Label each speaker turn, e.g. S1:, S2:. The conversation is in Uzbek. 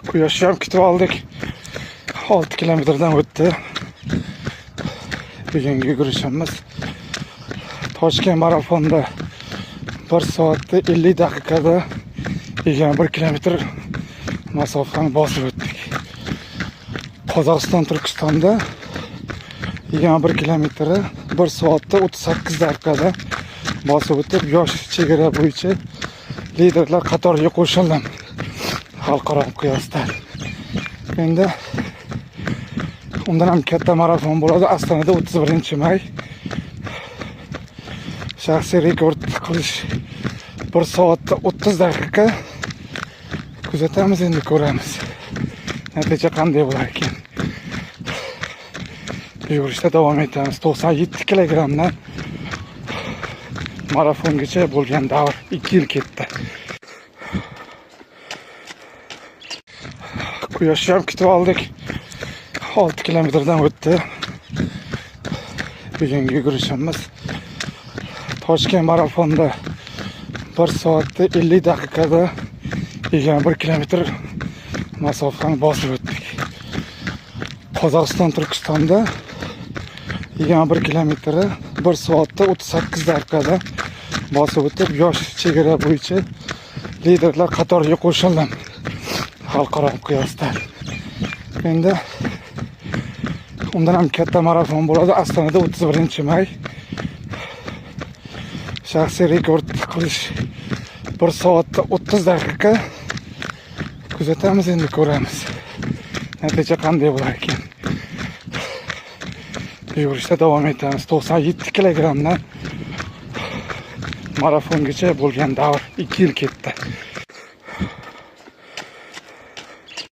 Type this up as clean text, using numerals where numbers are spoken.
S1: Quyoshni ham kutib oldik. 6 kilometrdan o'tdi. Bugungi yugurishimiz Toshkent marafonda 1 soatda 50 daqiqada 21 kilometr masofani bosib o'tdik. Qozog'iston Turkistonda 21 kilometri 1 soatda 38 daqiqada bosib o'tib, yosh chegara bo'yicha liderlar qatoriga qo'shildim xalqaro miqyosda. Endi undan ham katta marafon bo'ladi Ostonada 31 may. Shaxsiy rekord qilish 1 soatda 30 daqiqa. Kuzatamiz, endi ko'ramiz. Natija qanday bo'lar ekan. Yugurishda davom etamiz. 97 kilogrammdan marafongacha bo'lgan davr 2 yil ketdi. Quyoshni ham kutib oldik. 6 kilometrdan o'tdi. Bugungi yugurishimiz Toshkent marafonda 1 soatda 50 daqiqada 21 kilometr masofani bosib o'tdik. Qozog'iston Turkistonda 21 kilometri 1 soatda 38 daqiqada bosib o'tib, yosh chegara bo'yicha liderlar qatoriga qo'shildim xalqaro miqyosda. Endi undan ham katta marafon bo'ladi Ostonada 31 may. Shaxsiy rekord qilish 1 soatda 30 daqiqa. Kuzatamiz, endi ko'ramiz. Natija qanday bo'lar ekan. Yugurishda davom etamiz. 97 kilogrammdan marafongacha bo'lgan davr 2 yil ketdi.